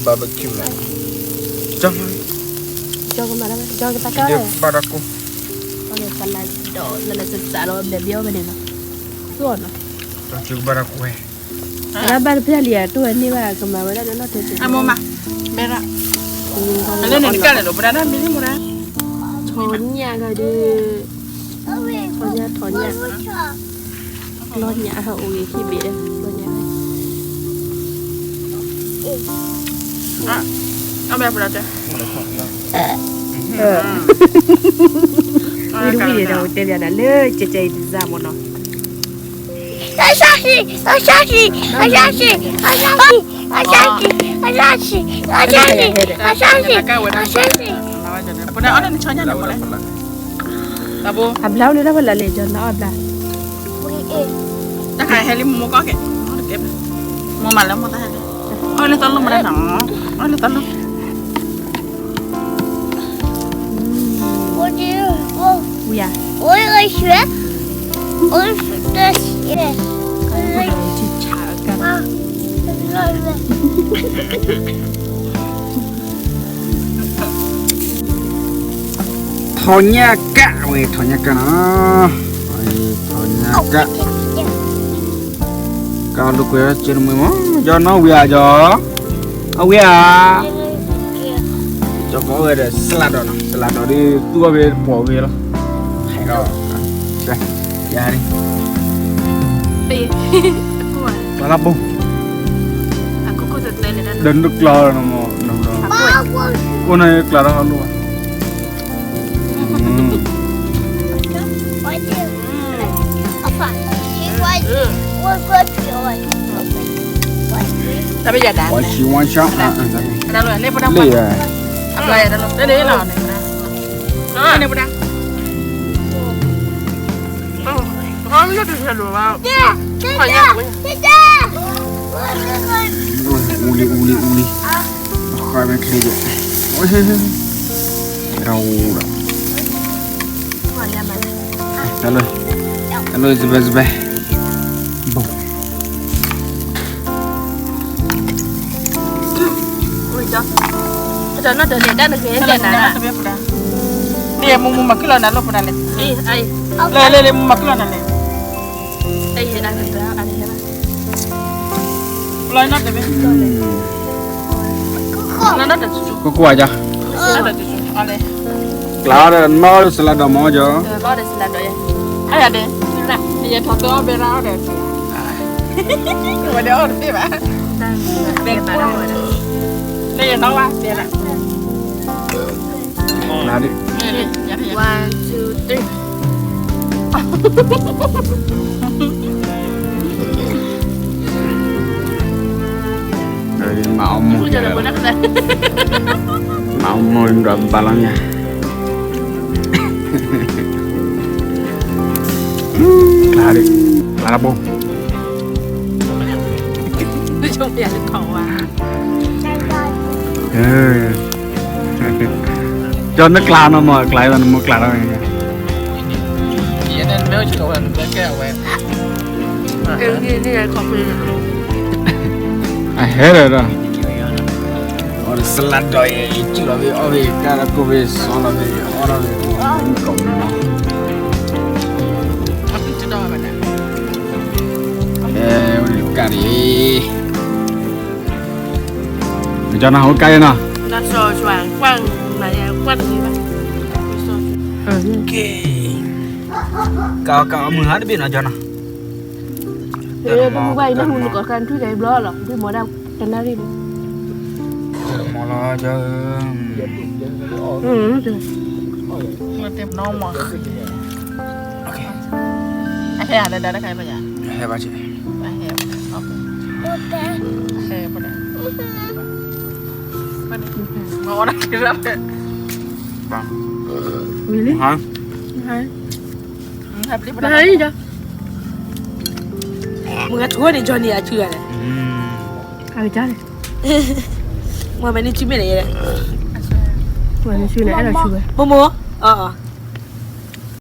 Barbecue လီၤ. ကၠီကမၤလၢ ကၠီကတၢ်ကီလီၤ. ဘၣ်ဒီးကိၣ် အီၤန့ၣ် သလၢဒီး လၢလၢစစးလီၤ ဘဲဘီဝဲန့ၣ်လီၤ. သူၣ်အီၤနီၤ. ကၠီကဘၣ်ဒီးကိၣ်ဝဲ. အဘၣ်တဖျၢၣ်လံ အတိၢ်ဝဲန့ၢ်ဘၣ် ကမၤဝဲဒၣ်လၢနီၢ်တဲတဲ. အမိၢ်မး ဘဲရၣ် လၢန့ၣ်နကၢ်လဲၣ်ဒီး ပဒၣ်ဒၣ်မံၤမူဒါ ထီၣ်ညၣ်ဂၤဒီး ထီၣ်ညၣ် ထီၣ်ညၣ် လီၤညၣ်ဟးအိၣ်ဂ့ၤဟံၣ်ဘ့ၣ်ဒီး လီၤညၣ် အဘၣ်ပဒၣ်တဲ ဝံၤတဝံၤန့ၣ်ဒီး တဲဘၣ်ဒၣ်လၢ ကဲကဲအံၤတစၢ်မ့ၢ်နီၤ. အဆၣ်ဆံး အဆၣ်ဆံး အဆၣ်ဆံး အဆၣ်ဆံး အဆၣ်ဆံး အဆၣ်ဆံး အဆၣ်ဆံး အဆၣ်ဆံး အဆၣ်ဆံး ပဒၣ်အီၤန့ၣ် နဆီညၣ်န့ၣ်မ့ၢ်လဲၣ်. အဘျါအိၣ်လၢတၢ်ဖဲလဲၣ်လဲၣ် ကၠီနီၤအဘျါ တၢ်ခါဟဲလံ မိၢ်မိၢ်ကီၢ်က့ၤ မိၢ်မၤလၢမိၢ်တၢ်ဟဲလံ အီၣ်လၢတၢ်လိၣ်မ့ၢ်လဲၣ်နီၤ အီၣ်လၢတၢ်လိၣ် ဝံၤဧါ 我也学，我也学。 ထီၣ်ညၣ်ကၣ်ဝဲ ထီၣ်ညၣ်ကၣ်နီၤ ထီၣ်ညၣ်ကၣ် ကၣ်လိာ်ကွဲစ့တမုာ်မး ကၠီနီၤ ဝံၤဧါကၠီ အဝံၤဧါ ကၠီကအီၣ်ဝဲဒီး စလၢဒီးနီၤ စလၢဒီးဒ်သူအီၣ်ဖဲတပိာ်ဖဲလီၤ ဟဲဒီး ယၤန့ၣ် ကျါလၢဘိ ဒီးနကျါနီၤမး ကိးန့ၣ်ကျါဒီးဟီလိၣ်ဘၣ် တၢ်ဘၣ်ယၤဒၣ် ဝါဆံဝါဆံ လ့ၣ်ဧါ အပျဲၢ်ယၤတၢ်လီၤ တၢ်န့ၣ်လီၤန့ၣ် န့ၣ်ပဒၣ် အူလံ အူလံ အူလံ ဃါမ့ၢ်ချ့ယဲၢ် ရဝူဒီး တၢ်လၢ တၢ်လၢ စဘဲ စဘဲ ဘိ တၢ်နီၢ်တၢ်န့ၣ် တၢ်နဂ့ၤလဲၣ်နၤ န့ၣ် မူမူမၤကံၣ်လီၤနၤလိာ်ပဒၣ်လဲၣ် လဲၣ်လဲၣ်လဲၣ် မူမၤကံၣ်လီၤနၤလဲၣ် လီၤနီၢ်တၢ်မ့ၢ် လီၤနီၢ်တၢ် ကကွၢ်ယၤ ကျါဒီး မ့ၢ်အီၣ်ဒီးစလၢဒီးမ့ၢ်ကၠီ အယၤဒဲး ယထီၣ်သၢအီၣ်ဘဲရၣ်အီၣ်ဒီး ဝဲဒၣ်အီၣ်တသ့ဘၣ် လၢယနီၢ်ဘၣ် ဘဲရၣ် နၤဒ် One, two, three. မၤအီၣ်မိၢ် မၤအီၣ်မိၢ်ဒီးဘၣ်လီၤညါ ကျါဒ် ကျါလၢဘိ ကၠီနကျါနီၤမး ကျါအံၤနမ့ၢ်ကျါထီၣ်န့ၣ် အဟဲဒီးဒီး အီၣ်ဒီးစလၢဒီးအံၤ ကၠူလီၤဖဲအီၣ်ဖဲ ကၢ်ဒီးကိၢ်ဖဲ စီလီၤဖဲ အီၣ်ဒီးဖဲ ကိးမး အဲ ဝဲကၢ်ဒ် ကၠီနၤဟိကါယဲနီၤ ကၢ်ကၢ်အမုၢ်ဟါတဘ့ၣ်နီၤ ကၠီနီၤ မုၢ်ဘၣ်အံၤ နၢ်ဟူနကိးခါ နထွံၣ်ကဘျီလီၤ ဒုးမၤဒၣ်တနၣ်ရံၣ်န့ၣ် မၤလီၤကၠီ နီၢ်မး အဟဲလၢဒါတခါပယါ ဟဲဘၣ်ကၠီ ဟဲ ဟဲပဒၣ် မၤအီၣ်ဒၣ်က့ၤရၣ် ဝံၤလံ ဟါ ဟါ ဟါ ပဒၣ် မုၢ်ဂၤထိၣ်န့ၣ် ကၠီန့ၣ် အဆူၣ်ဂၤလဲၣ် အကၠီန့ၣ် မ့ၢ်မနုၤဆူၣ်မ့ၢ်လဲၣ်ယဲလဲၣ် မ့ၢ်မနုၤဆူၣ်န့ၣ် အဲၣ်ဒိးဆူၣ်ဝဲ မိၢ်မိၢ် အၢ အၢ